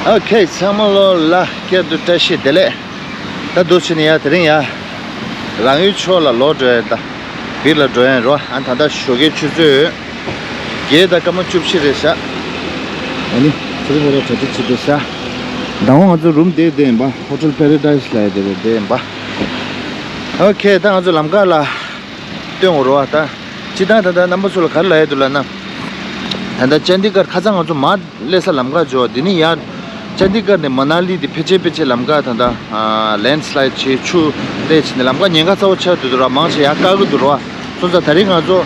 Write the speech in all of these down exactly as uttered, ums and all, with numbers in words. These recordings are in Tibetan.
ཨོ་ཁེ། ཚང་མ་ལོ་ལ་སྐྱར་དུ་བཀྲ་ཤིས་བདེ་ལེགས། ད་འདུག་བྱས་ནས་ཡ་དེ་རིང་ཡ་རང་ཡུལ་ཕྱོགས་ལ་ལོག་འགྲོ་ཡ། ད་བིར་ལ་འགྲོ་ཡ་རོ། ཨ་ད་ལྟ་ཞོགས་ཀའི་ཆུ་ཚོད་བརྒྱད་དང་སྐར་མ་བཅུ་བཞི་རེད་ཤག་ཨ་ནི་ཚུར་ལ་གྲ་སྒྲིག་བྱེད་དུ་ཤག་མདང་དགོང་ང་ཚོ་རུམ་དེ་བསྡད་ཡིན་པ། ཧོ་ཊེལ་པེ་རེ་ཌའི་སི་ལ་ཡ་དེ་རུ་བསྡད་ཡིན་པ། ཨོ་ཁེ། ད་ང་ཚོ་ལམ་ཁ་ལ་སྟོན་དགོས་རེད་བ། ད་སྤྱིར་བཏང་ད་ལྟ་རྣམ་པ་ཚོ་ལ་ག་རེ་ལབ་ཡ་འདུག་ལབ་ན། ད་ལྟ་ཅན་དི་གར་ཁ་སང་ང་ཚོ་མར་སླེབས་ས་ལམ་ཁ་འགྱོ་བ། དེ་ནས་ཡར་ཅན་དི་གར་ནས་མ་ན་ལི་དེ་ཕལ་ཆེར་ཕལ་ཆེར་ལམ་ཁ་ད་ལྟ་ལེན་སི་ལའིད་བྱས། ཆུ་ལས་བྱས་ནས་ལམ་ཁ་ཉེན་ཁ་ཚ་བོ་ཆགས་འདུག་ར། མང་ཆེ་ཡར་བཀག་གི་འདུག་ར། སོང་ཙང་ད་རེས་ང་ཚོ་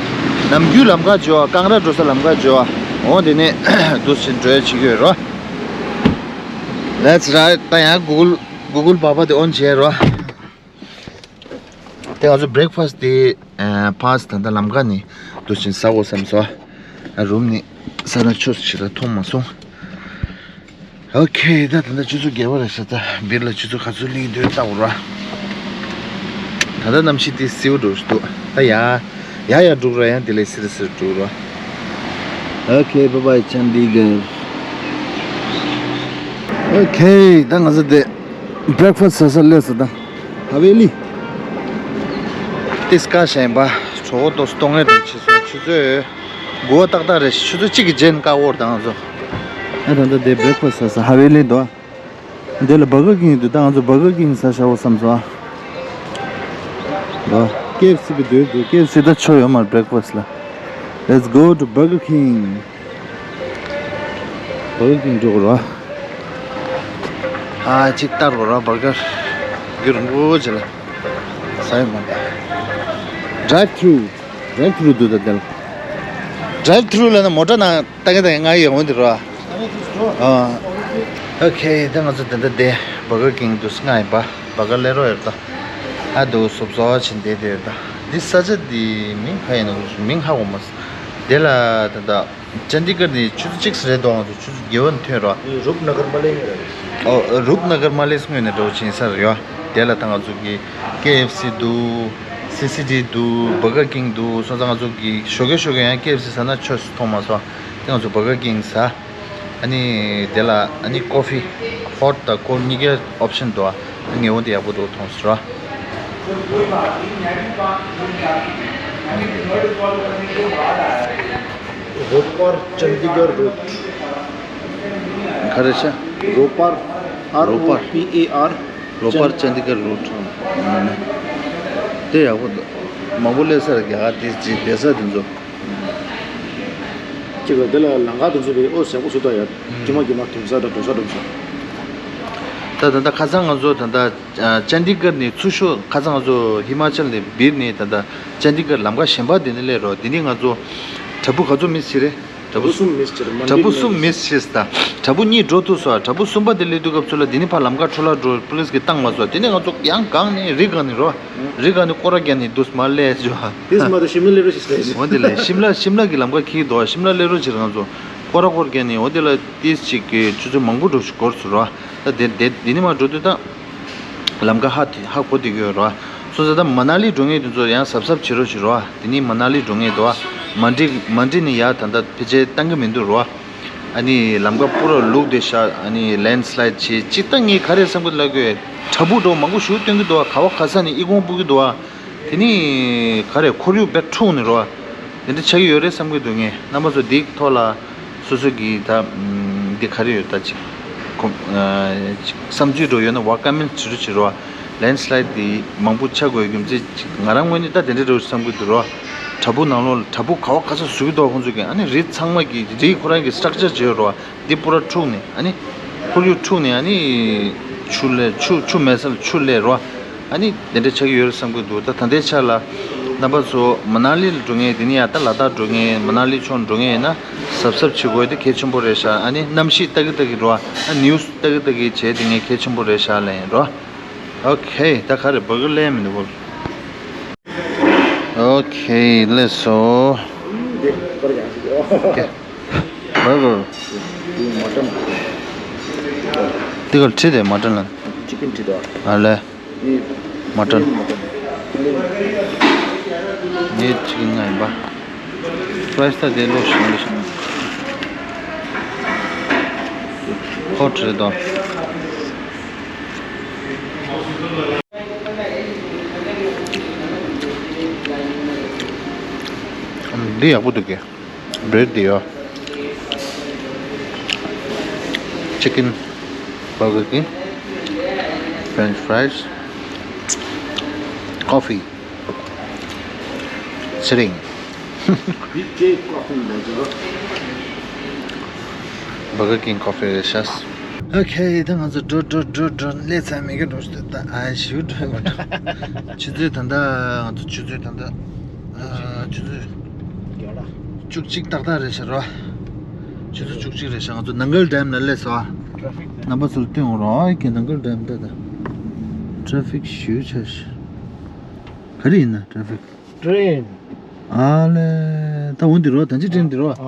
ནམ་རྒྱུན་ལམ་ཁ་འགྱོ་བ། ཀང་ར་འགྲོ་ས་ལམ་ཁ་འགྱོ་བ། འོ་དེ་ནས་འདུག་སེ་འགྲོ་ཡ་བྱེད་ཀྱི་ཡོད་ར། That's right. ད་ཡང་གུ་གུལ་གུ་གུལ་པ་པ་དེ་ཨོན་བྱས་ར། དེ་ང་ཚོ་བྷི་རེག་ཕ་སི་དེ་ཕ་སི་ད་ལྟ་ལམ་ཁ་ནས་འདུག་སེ་ཟ་དགོས་བསམ་སོང་། རུམ་ནས་ཟ་ན་ཆོག་ཞིག་ལ་མཐོང་མ་སོང་། ཨོ་ཁེ། ད་ད་ལྟ་ཆུ་ཚོད་བརྒྱད་པ་རེད་ཤག་ད་བིར་ལ་ཆུ་ཚོད་ག་ཚོད་སླེབས་འདུག་ལྟ་དགོས་ར། ད་ལྟ་གནམ་གཤིས་དེ་བསིལ་པོ་འདྲ་ཞིག་འདུག་ད་ཡ་ཡ་ཡ་འགྲོ་གི་ར། ཡང་དེ་ལས་བསིལ་བསིལ་འགྲོ་གི་ར། ཨོ་ཁེ། བྷའི་བྷའི་ཅན་དི་གར། ཨོ་ཁེ། ད་ང་ཚོ་དེ་བྷི་རེག་ཕ་སི་ཟ་ས་སླེབས་སོང་། ད་ཧ་ཝེ་ལི་ཏིས་ཀ་ཞན་པ་གྲོད་ཁོག་ཏོག་ཙམ་ལྟོགས་ངེས་འདྲ་བྱས་སོང་། ཆུ་ཚོད་དགུ་པ་ཏག་ཏག་རེད། ཆུ་ཚོད་གཅིག་གི་རྗེས་ནས་བཀག་འོར་དང་ཚོ། ཨ་ད་ལྟ་དེ་བྷི་རེག་ཕ་སི་ཟ་ས་ཧ་ཝེ་ལི་འདུག་དེ་ལ་བྷར་གར་ཀིང་འདུག་ད་ང་ཚོ་བྷར་གར་ཀིང་ཟ་བྱ་བ་བསམ་སོང་། ཨ་ད་ཀེ་ཨེཕ་སི་གི་འདུག་འདུག་ཀེ་ཨེཕ་སི་ད་ཆོ་ཡོད་མ་རེད་བྷི་རེག་ཕ་སི་ལ། Let's go to Burger King. བྷར་གར་ཀིང་འགྲོ་དགོས་ར། ཨ་གཅིག་ལྟ་དགོས་ར། བྷར་གར་རྒྱུ་རིང་པོ་ཅིག་ལ་ཟ་ཡོད་མ་རེད། Drive through. Drive through འདུག་ད་དེ་ལ། Drive through ལབ་ན་མོ་ཊ་ནང་ལྟ་གི་ད་ང་ཡི་འོང་འདི་ར། ཨ་ཨོ་ཁེ། ད་ང་ཚོ་དེ་འདྲ་བསྡད། བྷར་གར་ཀིང་འདུག་སེ་ང་ཡིན་པ། བྷར་གར་སླེབས་རོགས་ཡོད་ད། ཨ་འདུག་སེ་བཟོ་བ་བྱེད་བསྡད་དེ་ཡོད་ད། འདི་ས་ཆ་འདི་མིང་ག་ཡིན་ནོ་མིང་ཧ་གོ་མ་སོང་། དེ་ལ་ད་ད་ཅན་དི་གར་ནས་ཆུ་ཚོད་གཅིག་ཙམ་རེད་འདུག་ང་ཚོ་ཆུ་ཚོད་བརྒྱད་པ་ནས་ཐོན་རོགས། རུབ་ནགར་མ་ལེ་ངོས་རེད། ཨོ་རུབ་ནགར་མ་ལེ་ངོས་ནས་འགྲོ་ཕྱིན་ས་རེད་ཡ། དེ་ལ་ད་ང་ཚོ་གི་ཀེ་ཨེཕ་སི་འདུག་སི་སི་ཌི་འདུག་བྷར་གར་ཀིང་འདུག་སོང་ཙང་ང་ཚོ་གི་ཞོགས་ཀས་ཞོགས་ཀས་ཡང་ཀེ་ཨེཕ་སི་ཟ་ན་ཆོག་མཐོང་མ་སོང་། དེ་ང་ཚོ་བྷར་གར་ཀིང་ཟ། ཨ་ནི་དེ་ལ་ཨ་ནི་ཀོ་ཕི་ཧོཊ་དང་ཁོལ་གཉིས་ཀའི་ཨོབ་ཤན་འདུག་ཨ་ནི་ཉེ་འོང་དེ་ཡག་པོ་འདུག་མཐོང་སོང་ར། Ropar Chandigarh route. ག་རེ་བྱས། Ropar. R O P A R. Ropar Chandigarh route. དེ་ཡག་པོ་འདུག་མང་པོ་སླེབས་ས་རེད། རྒྱ་གར་དེ་ཅིག་བསྡད་ས་དེ་ཚོ། གཅིག་ལ་དེ་ལ་ལམ་ཁ་དེ་ཚོ་དཔེ་ཨོ་ཟབ་པོ་བཟོས་ད་ཡ། དཀྱུས་མ་དཀྱུས་མ་དུང་ས་དང་འགྲོ་ས་འགྲོ་ས། ད་ད་ལྟ་ཁ་སང་ང་ཚོ་ད་ལྟ་ཅན་དི་གར་ནས་ཚུར་ཤོག་ཁ་སང་ང་ཚོ་ཧི་མ་ཅལ་ནས་བིར་ནས་ད་ལྟ་ཅན་དི་གར་ལམ་ཁ་གཞན་པ་དེ་ནས་སླེབས་རོགས། དེ་ནས་ང་ཚོ་བྲག་ཕུག་ག་ཚོད་མི་ཤེས་རེད། བྲག་ཕུག་གསུམ་མི་ཤེས་རེད། བྲག་ཕུག་གསུམ་མི་ཤེས་ད། བྲག་ཕུག་གཉིས་འགྲོ་ཐུབ་སོང་། བྲག་ཕུག་གསུམ་པ་དེ་སླེབས་དུས་སྐབས་སུ་ལ་དེ་ནས་ཕར་ལམ་ཁ་འཕྲོ་བརླག་འགྲོ་པུ་ལིས་ཀྱིས་བཏང་མ་སོང་། དེ་ནས་ང་ཚོ་ཡང་སྒང་ནས་རི་སྒང་ནས་རི་སྒང་ནས་རོ། རི་སྒང་ནས་སྐོར་ར་རྒྱག་ནས་འདུག་མར་སླེབས་བྱུང་། དེས་མ་གཏོགས་ཤིམ་ལ་སླེབས་རོགས་ཞིག་སླེབས། འོ་དེ་ལས་ཤིམ་ལ་ཤིམ་ལ་གི་ལམ་ཁ་འཁེལ་འདུག་ཤིམ་ལ་སླེབས་རོགས་བྱེད། ང་ཚོ་སྐོར་ར་སྐོར་རྒྱག་ནས་འོ་དེ་ལ་ཏིས་ཅིག་གི་ཆུ་ཚོད་མང་པོ་འགྲོ་ཞིག་འགོར་སོང་རོ། ད་དེ་དེ་དེ་ནས་མར་འགྲོ་དུས་ད་ལམ་ཁ་ཧ་དེ་ཧ་གོ་བསྡད་ཀྱི་ཡོད་རོ། སོང་ཙང་ད་མ་ན་ལི་འགྲོ་མཁན་དེ་ཚོ་ཡང་གཟབ་གཟབ་བྱེད་རོགས་བྱེད་རོ། དེ་ནས་མ་ན་ལི་འགྲོ་མཁན་འདུག་མན་ཌི་མན་ཌི་ནས་ཡར་ད་ལྟ་ཕལ་ཆེར་བཏང་གི་མི་འདུག་རོ། ཨ་ནི་ལམ་ཁ་པུ་ར་ལུག་དེ་ཤ་ཨ་ནི་ལེན་སི་ལའིད་བྱེད་ཅིག་ད་ངས་ག་རེ་བསམ་གི་ལབ་དགོས། བྲག་ཕུག་འགྲོ་མང་པོ་ཞིག་སྟོན་གི་འདུག་ག་བ་ག་ས་ནས་ཨི་ཁུང་སྤུ་གི་འདུག་དེ་ནི་ག་རེ་ཁོར་ཡུག་དཔེ་འཁྲུགས་ནས་རོ། དེ་འདྲ་ཆགས་ཀྱི་ཡོད་རེད་བསམ་གི་འདུག་ངས་རྣམ་པ་ཚོ་འདི་ཐོག་ལ་སོ་སོ་གི་ད་འདི་ག་རེ་ཡོད་ད་ཅིག་ཁོ་ཅིག་བསམ་ཚུལ་འགྲོ་ཡོད་ན་བ་ཀ་མེན་བྱེད་རོགས་བྱེད་རོ། ལེན་སི་ལའིད་དེ་མང་པོ་ཆགས་དགོས་རྒྱུ་མཚན་ཅིག་ང་རང་ངོས་ནས་ད་དེ་འདྲ་རེད་བསམ་གི་འདུག་རོ། བྲག་ཕུག་ནང་ལོགས་ལ་བྲག་ཕུག་ག་བ་ག་ས་བཟོ་གི་འདུག་ཁོང་ཚོ་གི་ཨ་ནི་རི་ཚང་མ་གི་རི་ཁོ་རང་གི་སི་ཊག་ཅར་བྱས་ཡོད་རོ། འདི་པུ་ར་འཁྲུགས་ནས་ཨ་ནི་ཁོར་ཡུག་འཁྲུགས་ནས་ཨ་ནི་ཆུ་ལས་ཆུ་ཆུ་མེད་ས་ལ་ཆུ་སླེབས་རོ། ཨ་ནི་དེ་འདྲ་ཆགས་ཀྱི་ཡོད་རེད་བསམ་གི་འདུག་ད་ད་ལྟའི་ཆ་ལ་རྣམ་པ་ཚོ་མ་ན་ལི་ལ་འགྲོ་མཁན་དེ་ནས་ཡར་ད་ལ་དྭགས་འགྲོ་མཁན་མ་ན་ལི་ཕྱོགས་འགྲོ་མཁན་ཡིན་ན་གཟབ་གཟབ་བྱེད་དགོས་དེ་གལ་ཆེན་པོ་རེད་ཤག་ཨ་ནི་གནམ་གཤིས་ལྟ་གི་ལྟ་གི་འགྲོ་ཨ་ནིའུ་སི་ལྟ་གི་ལྟ་གི་བྱས་དེ་ངས་གལ་ཆེན་པོ་རེད་ཤག་ལབ་ཡིན་རོ། ཨོ་ཁེ། ད་ག་རེ་བྷར་གར་སླེབས་མི་འདུག་བོ། ཨོ་ཁེ། སླེབས་སོང་། འདི་གར་ཡང་ཞིག་ཨོ། ཨོ་ཁེ། བྷར་གར། འདི་མ་ཊན། འདི་གར་ཁྲིད་དེ་མ་ཊན་ལ། ཅི་ཀིན་ཁྲིད་དོ། ཨ་ལེ། འདི་མ་ཊན། འདི་ཅི་ཀིན་ང་ཡིན་པ། པ་རའི་སི་ད་དེ་ལོ་ཞིག་འདི་ཞིག་ཧོཊ་རེད་དོ། འདི་ཡག་པོ་འདུག་གས། བྷི་རེཌ་འདི་ཡོད། ཅི་ཀིན། བར་གར་ཀིང་། ཕེ་རེན་ཆི་ཕ་རའི་སི། ཀོ་ཕི། ཚེ་རིང་། བར་གར་ཀིང་ཀོ་ཕི་རེད་ཤག། ཨོ་ཁེ། ད་ང་ཚོ་འགྲོ་འགྲོ་འགྲོ་འགྲོ་སླེབས་ཚར་མེད་ཀྱི་འགྲོ་ཞིག་ད་ཨ་ཞིག་འགྲོ་མ་འགྲོ། ཆུ་ཚོད་ད་ལྟ་ང་ཚོ་ཆུ་ཚོད་ད་ལྟ་ཨ་ཆུ་ཚོད་བཅུ་གཅིག་ཏག་ཏག་རེད་ཤག་རོ། ཆུ་ཚོད་བཅུ་གཅིག་རེད་ཤག། ང་ཚོ་ནང་གལ་ཌེམ་ལ་སླེབས་སོང་། རྣམ་པ་ཚོར་སྟོན་འོང་རོགས། ཨ་ཀེ་ནང་གལ་ཌེམ་ད་ད་ཊ་ཕིག་ཞུ་ཆ་ཤག། ག་རེ་ཡིན་ན་ཊ་ཕིག་ཊེ་རེན། ཨ་ལེ། ད་འོ་འདི་རོ། ད་ཅི་ཊེ་རེན་འདི་རོ། ཨ།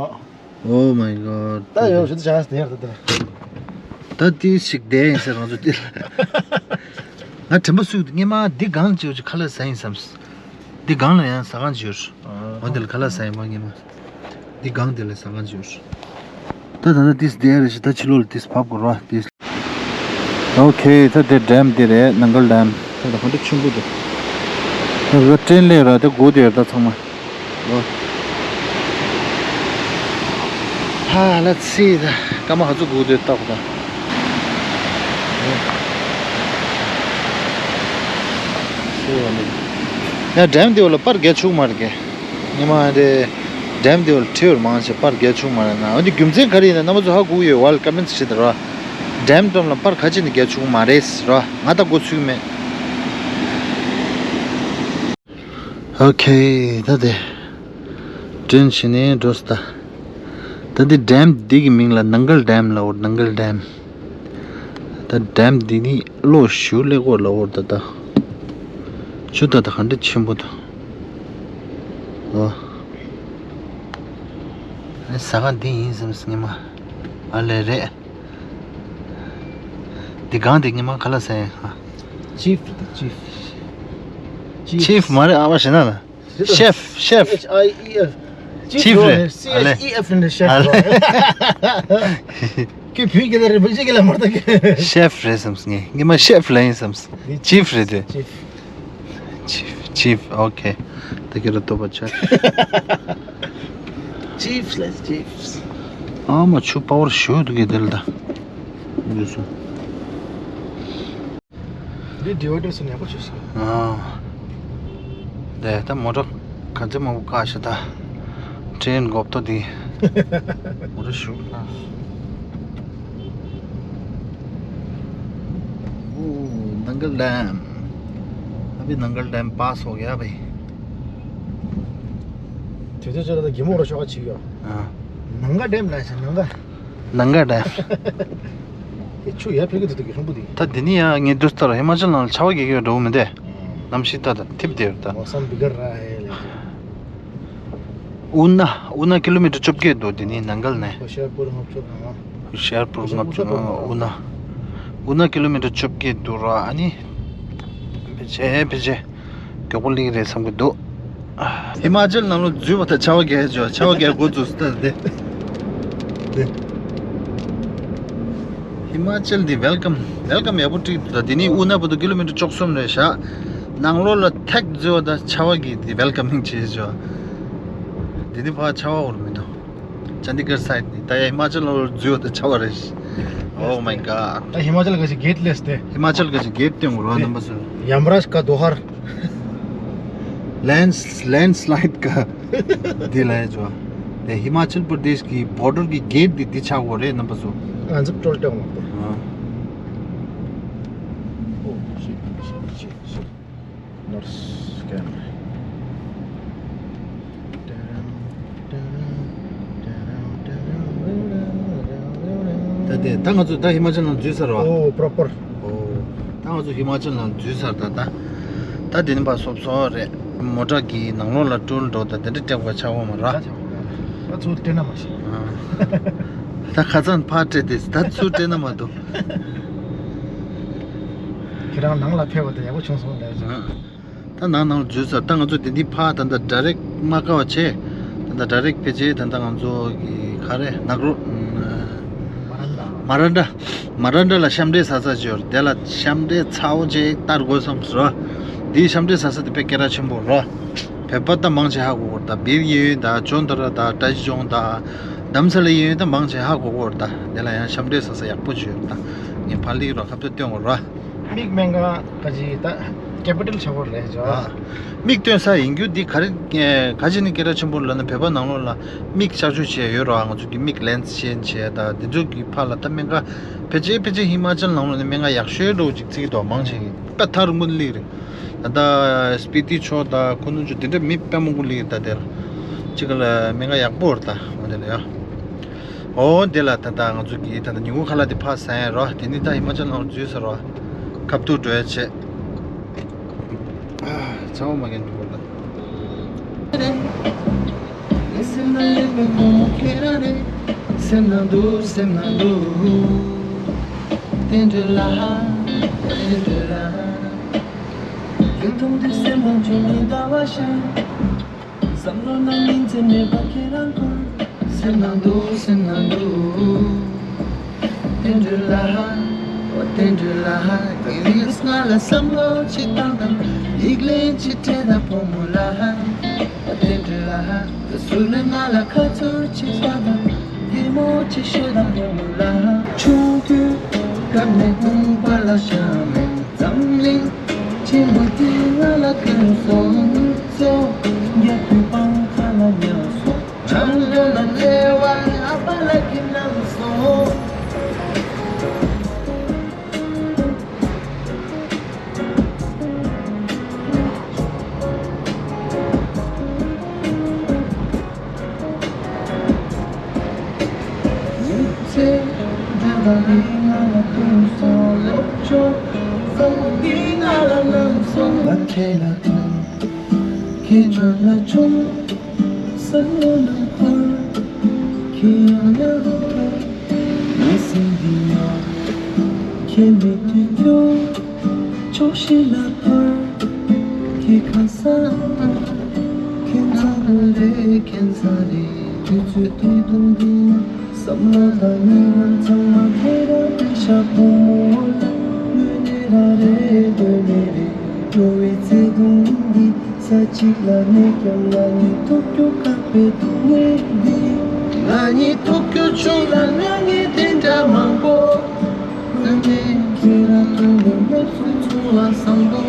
Oh my god. ད་ཡོད་ཞུ་ད་ཆ་དེ་ཡར་ད་དེ། ད་དེ་ཞིག་བསྡད་ཡིན་ཟེར་རང་ཚོ་དེ་ལ། ང་དྲན་པ་གསོས་འདུག་སྔོན་མ་འདི་སྒང་ལ་ཅིག་ཁ་ལག་ཟ་ཡིན་བསམས། འདི་སྒང་ལ་ཡང་ཟ་ཁང་ཅིག་ཡོད། འོ་འདི་ལ་ཁ་ལག་ཟ་ཡིན་པ་སྔོན་མ། འདི་སྒང་དེ་ལ་ཟ་ཁང་ཅིག་ཡོད། ད་ད་ད་དེ་བསྡད་རེད་ཤག། ད་ཕྱི་ལོགས་ལ་དེ་བབས་དགོས་ར་དེ། ཨོ་ཁེ། ད་དེ་ཌེམ་དེ་རེད། ནང་གལ་ཌེམ། ད་ད་ག་འདྲ་ཆེན་པོ་འདུག་ད་ད་ཊེ་རེན་སླེབས་ར་དེ་སྒུག་བསྡད་ཡོད་ད་ཚང་མ། ཨོ། ཧ་ལ་ཚི་ད་སྐར་མ་ག་ཚོད་སྒུག་བསྡད་ལྟ་བུ་ད། ཡ་ཌེམ་དེ་བ་ལ་པར་རྒྱག་ཆོག་མ་རེད་གས། ཉི་མ་དེ་ཌེམ་དེ་བ་ལ་ཁྲི་ཡོར་མང་ཆེ་པར་རྒྱག་ཆོག་མ་རེད་ན། འོན་ཏེ་རྒྱུ་མཚན་ག་རེ་ཡིན་ན་རྣམ་པ་ཚོ་ཧ་གོ་ཡོད་བ་ལ་ཀ་མེན་ཊི་བྱེད་དེ་ར། ཌེམ་འགྲམ་ལ་པར་ག་ཅི་ནས་རྒྱག་ཆོག་མ་རེད་ར། ང་ད་གོ་ཚུལ་མེད། ཨོ་ཁེ། ད་དེ་ཊེ་རེན་ཕྱིན་ནས་འགྲོ་སྟ། ད་དེ་ཌེམ་འདི་གི་མིང་ལ་ནང་གལ་ཌེམ་ལབ་འོ། ནང་གལ་ཌེམ། ད་ཌེམ་འདི་ནི་གློག་ཞུ་ལེ་གོ་ལབ་འོ། ད་ད་ཆུ་ད་ད་ག་འདྲ་ཆེན་པོ་ད། ཨོ། ཨ་ནི་ཟ་ཁང་འདི་ཡིན་བསམ་སྙམ་མ། ཨ་ལེ་རེད། འདི་སྒང་འདི་ཉི་མ་ག་ལ་ཟེར་ཡིན། ཅིཕ་རེད་ཅིཕ། ཅིཕ་མ་རེད་ཨ་མ་ཞེ་ན་ལ། ཤེཕ་ཤེཕ། H I E F། ཅིཕ་རེད། ཨ་ལེ། ཨེཕ་རེད་ཤེཕ། ཨ་ལེ། ཁྱོད་བོད་སྐད་ལ་རེད། བོད་སྐད་ལ་མ་རེད་ད། ཤེཕ་རེད་བསམས་ངས། ཉི་མ་ཤེཕ་ལ་ཡིན་བསམས། ཅིཕ་རེད་དེ། ཅིཕ། ཅིཕ་ཅིཕ། ཨོ་ཁེ། ད་ཁྱེད་རང་ལྟོས་པ་ཆ། ཅིཕ་ལ་ཅིཕ། ཨ་མ་ཆུ་པ་ཝར་ཞུ་འདུག་གི་དེ་ལ་ད། འདི་སོང་། འདི་ཌི་ཝའི་ཌར་སོང་ཡག་པོ་བྱས་ཤག། ཨ། དེ་ད་མོ་ཊ་ག་ཚོད་མང་པོ་བཀག་ཤག་ད། ཊེ་རེན་འགོབ་ཏོ་དེ། མོ་ཊ་ཞུགས་ལ། ཨོ། ནང་གལ་ཌེམ། अभी नंगल डैम पास हो गया भाई। དེ་ཚོ་ཚོ་ལ་ད་གི་མོ་ར་ཤོག་ཅིག་ཡོད། ཨ། ནང་གལ་ཌེམ་ལ་ཤ་ནང་གལ། ནང་གལ་ཌེམ། དེ་ཆུ་ཡར་འཕེལ་གི་འདུག་ད་གི་ལྷུན་པོ་དེ། ད་འདི་ནི་ཡང་ངས་འདུག་ལྟར་ཧི་མ་ཅལ་ནང་ལ་ཆར་པ་རྒྱག་གི་ཡོད་འགྲོ་གི་མི་འདུག་གནམ་གཤིས་ད་ད་འཐིབས་བསྡད་ཡོད་ད། मौसम बिगड़ रहा है। ཨུ་ན། ཨུ་ན་ཀི་ལོ་མི་ཊར་བཅོ་བརྒྱད་འདུག་འདི་ནི་ནང་གལ་ནས། होशियारपुर ལྔ་བཅུ་ང་། होशियारपुर ལྔ་བཅུ་ང་། ཨུ་ན། ཨུ་ན་ཀི་ལོ་མི་ཊར་བཅོ་བརྒྱད་འདུག་ར། ཨ་ནི། ཕལ་ཆེར་ཕལ་ཆེར་མགྱོགས་པོ་སླེབས་ཀྱི་རེད་བསམ་གྱི་འདུག་ཧི་མ་ཅལ་ནང་ལོགས་འཛུལ་བ་དང་ཆར་པ་རྒྱག་ཆོག་ཆར་པ་རྒྱག་འགོ་བཙུགས་སོང་ད་དེ། དེ། ཧི་མ་ཅལ་འདི་ཝེལ་ཀམ། ཝེལ་ཀམ་ཡག་པོ་བསྒྲིགས་འདུག་ད་དེ་ནི་ཨུ་ན་བར་དུ་ཀི་ལོ་མི་ཊར་བཅུ་གསུམ་རེད་ཤག། ནང་ལོགས་ལ་ཐེག་འཛུལ་བ་དང་ཆར་པ་གིས་དེ་ཝེལ་ཀམ་མིང་བྱེད་ཆོག་དེ་ནི་ཕར་ཆར་པ་འོར་མི་འདུག་ཅན་དི་གར་སའིཌ་ནི་ད་ཡ་ཧི་མ་ཅལ་ལ་འཛུལ་བ་དང་ཆར་པ་རེད། Oh my god. ད་ཧི་མ་ཅལ་ག་ཅིག་གེ་ཊི་ལས་ཏེ། ཧི་མ་ཅལ་ག་ཅིག་གེ་ཊི་སྟོན་དགོས་ར་རྣམ་པ་ཚོ། यमराज का द्वार। लैंड लैंडस्लाइड का འདི་ལ་ཡ་ཅོ། དེ་ཧི་མ་ཅལ་པར་དེཤ་གི་བོར་ཌར་གི་གེ་ཊི་འདི་འདི་ཆགས་དགོས་རེད་རྣམ་པ་ཚོ། ང་ཚོ་ཀྲོལ་ཏེ་འོང་དེ། ཨ། Oh shit, shit, shit, shit. Not scam. ད་དེ་ད་ང་ཚོ་ད་ཧི་མ་ཅལ་ནང་འཛུལ་ཚར་བ། ཨོ་པྲོ་པར། ཨོ། ད་ང་ཚོ་ཧི་མ་ཅལ་ནང་འཛུལ་ཚར་ད་ད། ད་དེ་ནི་ཕར་སོབ་སོབ་རེད། མོ་ཊ་གི་ནང་ལོགས་ལ་ཀྲོལ་འགྲོ་ད་དེ་འདྲ་སྤྲད་པ་ཆགས་འོང་མ་ར། ད་ཚུར་སྤྲད་ན་མ་ཤེས། ཨ། ད་ཁ་སང་ཕར་སྤྲད་དེ་ད་ཚུར་སྤྲད་ན་མ་འདུག་ཁྱེད་རང་ནང་ལ་ཕེབས་པ་དང་ཡག་པོ་བྱུང་སོང་ལབ་ཡོད། ཨ། ད་ནང་ནང་ལ་འཛུལ་ཚར། ད་ང་ཚོ་དེ་འདི་ཕར་ད་ལྟ་ཌའི་རེག་མ་ཀ་བ་བྱས། ད་ལྟ་ཌའི་རེག་ཕེབས་བྱས་ད་ལྟ་ང་ཚོ་གི་ག་རེ་ནག་རོ། མ་རན་ད། མ་ར་འདྲ། མ་ར་འདྲ་ལ་ཤམ་འབྲས་ཟ་ས་ཅིག་ཡོད་རེད། དེ་ལ་ཤམ་འབྲས་ཚ་བོ་ཅིག་བསྟར་དགོས་བསམ་སོང་། འདིའི་ཤམ་འབྲས་ཟ་ས་དེ་དཔེ་སྐད་གྲགས་ཆེན་པོ་རེད། བོད་པ་ད་མང་ཆེ་ཧ་གོ་གི་རེད། ད་བིར་གཡས་གཡོན་ད་ཇོ་མདའ་ར་ད་བཀྲ་ཤིས་ལྗོངས་ད་རྡ་རམ་ས་ལ་གཡས་གཡོན་ད་མང་ཆེ་ཧ་གོ་གི་རེད། ད་དེ་ལ་ཡང་ཤམ་འབྲས་ཟ་ས་ཡག་པོ་ཅིག་ཡོད་རེད། ད་ངས་ཕར་སླེབས་རོགས། ཁ་ཐུག་སྟོན་དགོས་རེད། མིག་སྨན་ཁང་ག་ཅིག་ད་ཀེ་པི་ཊལ་ཆགས་པོ་རེད་ཇོ། ཨ། མིག་སྟོན་ས་ཡིན་རྒྱུ་འདི་ག་རེ། ག་ཅི་ནས་སྐད་གྲགས་ཆེན་པོ་ལབ་ན། བོད་པ་ནང་ལོགས་ལ་མིག་གཤག་བཅོས་བྱས་ཡོད་རེད། ང་ཚོ་གི་མིག་ལེན་སི་ཅེན་བྱས་ད་འདི་ཚོ་གི་ཕར་ལ་ད་སྨན་ཁང་ཕལ་ཆེར་ཕལ་ཆེར་ཧི་མ་ཅལ་ནང་ལོགས་ནས་སྨན་ཁང་ཡག་ཤོས་འདྲ་བོ་ཅིག་བརྩི་གི་འདུག་མང་ཆེ་གི་དཔེ་ཐག་རིང་པོ་ནས་སླེབས་རེད། ད་ལྟ་སྤི་ཏི་ཕྱོགས་ད་ཁུ་ནུ་ཕྱོགས་དེ་འདྲ་མི་དཔེ་མང་པོ་སླེབས་ད་དེ་ལ་ཅིག་ལ་སྨན་ཁང་ཡག་པོ་རེད། ད་འོ་དེ་ལ་ཡ། འོ་དེ་ལ་ད་ལྟ་ང་ཚོ་གི་ད་ལྟ་ཉིན་གུང་ཁ་ལག་དེ་ཕར་ཟ་ཡ་རོ། དེ་ནི་ད་ཧི་མ་ཅལ་ནང་འཛུལ་ས་རོ། ཁ་ཐུག་འགྲོ་ཡ་བྱེད། ཨ། ཚ་བ་མ་གན་འགྲོ་ད། སེམས་ནང་ལེན་པའི་ཁོ་མོ་ཁྱེད་རང་རེད། སེམས་ནང་འདུག་སེམས་ནང་འདུག་རྟེན་འབྲེལ་ལ། རྟེན་འབྲེལ་ལ། ཡུན་ཐུང་དུས་སེམས་ནང་བྱུང་ནས་ཟླ་བ་ཤར། བསམ་བློ་ནང་སྙིང་རྗེ་མེད་པ་ཁྱེད་རང་ཁུར། སེམས་ནང་འདུག་སེམས་ནང་འདུག་རྟེན་འབྲེལ་ལ། འོ་རྟེན་འབྲེལ་ལ། ངའི་ལུས་ང་ལ་བསམ་བློ་ཅིག་བཏང་དང་། ཡིག་ལན་ཅིག་སྤྲད་དང་བུ་མོ་ལ། འོ་རྟེན་འབྲེལ་ལ། སུ་ལ་ང་ལ་ཁ་ཚུར་ཅིག་ཟ་དང་། ཡིད་མོ་ཅིག་ཤོད་དང་བུ་མོ་ལ། ཆུང་དུས་སྐབས་ནས་དགོན་པ་ལ་ཤ་མེད་འཛམ་གླིང་ཆེན་པོ་དེ་ང་ལ་ཀུན་སོང་། ཚོ་རྒྱབ་ཀྱི་པང་ཁ་ལ་ཉལ་སོང་། བྱང་ལྗོངས་ལ་བརྩེ་བ་ཨ་ཕ་ལགས་ཀྱིས་གནང་སོང་། ཚེ་འདི་དང་འདི་ང་ལ་ཐུག་སོང་། ལོ་ཆུང་བསམ་འདི་ང་ལ་གནང་སོང་། ང་ཁྱེད་ལ་ཐུག་ཁྱེད་ཁྱོད་ལ་ཆུང་བསམ་བློ་ནང་འཁོར། ཁྱེད་ཡང་ཡང་འཁོར། ངའི་སེམས་འདི་ཡང་ཁྱེད་མེད་དུས་ཁྱོད། ཕྱོགས་ཤིག་ལ་འཁོར། ཁྱེད་གང་ས་ཁྱེད་ཚང་རེད། ཁྱེད་ཚང་རེད། དུས་ཚོད་དེ་དུང་འདི་བསམ་བློ་དང་ཉིན་མོ་ཚང་མ་ཁྱེད་རང་དེ་ཤ་བུ་མོ་ལ་དངོས་གནས་རང་རེད། དངོས་གནས་རེད། འགྲོ་བའི་བརྩེ་དུང་འདི་ས་གཅིག་ལ་གནས་ཀྱང་ང་གཉིས་ཐུག་རྒྱུ་ཁག་པའི་སྡུག་བསྔལ་འདི། ང་གཉིས་ཐུག་རྒྱུ་བྱུང་ལ་ང་ངས་དེ་འདྲ་མང་པོ། དངོས་གནས་ཁྱེད་རང་མཐོང་དུས་ངའི་ཚུལ་ཚུར་བ་བཟང་པོ།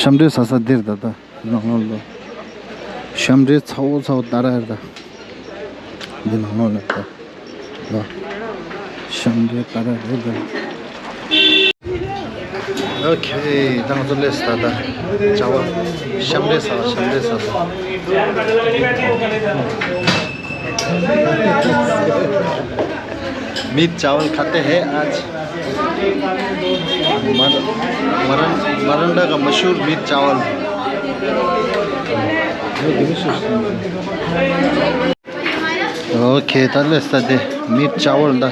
ཤམ་འབྲས་ཟ་ས་འདིར་ད་ལྟ་ནང་ལོགས་ལ། ཤམ་འབྲས་ཚ་བོ་ཚ་བོ་ད་ར་ཡར་ད། འདི་ནང་ལོགས་ལ་ད། ལ། ཤམ་འབྲས་ད་ར་རེད་ད། ཨོ་ཁེ། ད་ང་ཚོ་སླེབས་སོང་། ད་ལྟ་ཅ་བ་ཤམ་འབྲས་ཟ། ཤམ་འབྲས་ཟ་ས། मीट चावल खाते हैं आज। मर-, मरन-, मरंडा का मशहूर मीट चावल। ཨོ་ཁེ། ད་སླེབས་སོང་། ད་དེ་མིཊ་ཅ་ཝལ། ད་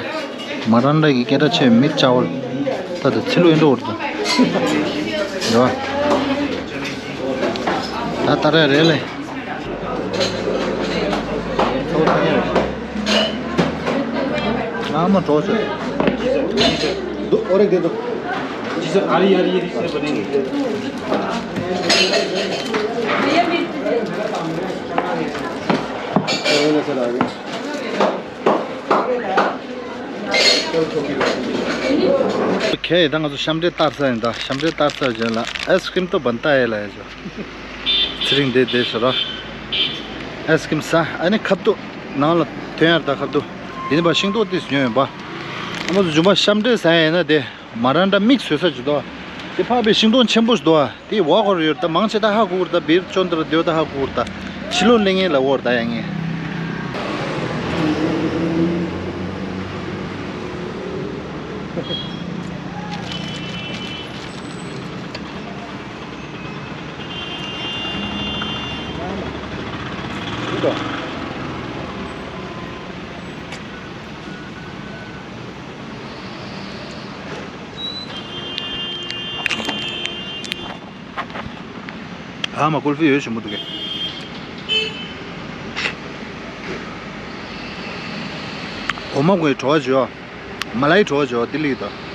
མ་རན་ར་གི་སྐད་གྲགས་ཆེ་བའི་མིཊ་ཅ་ཝལ། ད་ད་ཚི་ལུ་ཨེ་འགྲོ་བར་ད། རེད་བ། ད་ད་རེད་རེད་ལེ། ཨ་མ་གྲོགས་ཆོད། འདུག་ཨོ་རེད་དེ་འདུག་ཅི་ཟེར། ཨ་རི་ཨ་རི་ཨ་རི་ཟེར་བ་ནི། ཁྱེད་ད་ང་ཚོ་ཤམ་འདྲེ་བསྟར་ས་ཡིན། ད་ཤམ་འདྲེ་བསྟར་ས་རྗེས་ལ་ཨའི་སི་ཀྲིམ་ཏོ་བན་ཏ་ཡེ་ལ་ཡ་ཚོ། ཚེ་རིང་འདི་བསྡད་ཤག་ར། ཨའི་སི་ཀྲིམ་ཟ། ཨ་ནི་ཁ་ཐུག་ནང་ལ་ཐོན་ཡར་ད་ཁ་ཐུག་དེ་ནི་པ་ཤིང་ཏོག་ཏིས་ཉོས་ཡོད་པ། ཨ་མ་ཚོ་ཇུམ་པ་ཤམ་འདྲེ་ཟ་ཡ་ཡིན་ན་དེ་མ་རན་འདྲ་མིག་བཟོས་ས་ཅིག་འདུག་དེ་ཕག་པའི་ཤིང་སྡོང་ཆེན་པོ་ཞིག་འདུག་དེ་བ་ཁོར་ཡོད་ད་མང་ཆེ་ད་ཧ་གོ་གི་རེད། ད་བིར་ཅོན་ཏར་དེ་ད་ཧ་གོ་གི་རེད། ད་ཕྱི་ལོགས་ལེན་ངེས་ལ་འོར་ད་ཡ་ངེས། ཨ་མ་ཀུལ་ཧྥི་ཡོད་ཞིམ་པོ་འདུག་གས། འོ་མ་གོའི་བྲོ་བ་བྱོས། མ་ལའི་བྲོ་བ་བྱོས། ཏི་ལི་དང་།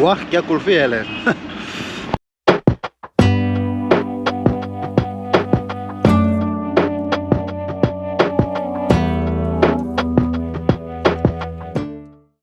ཝ་ཀྱ་ཀུལ་ཧྥི་ཨེ་ལེ།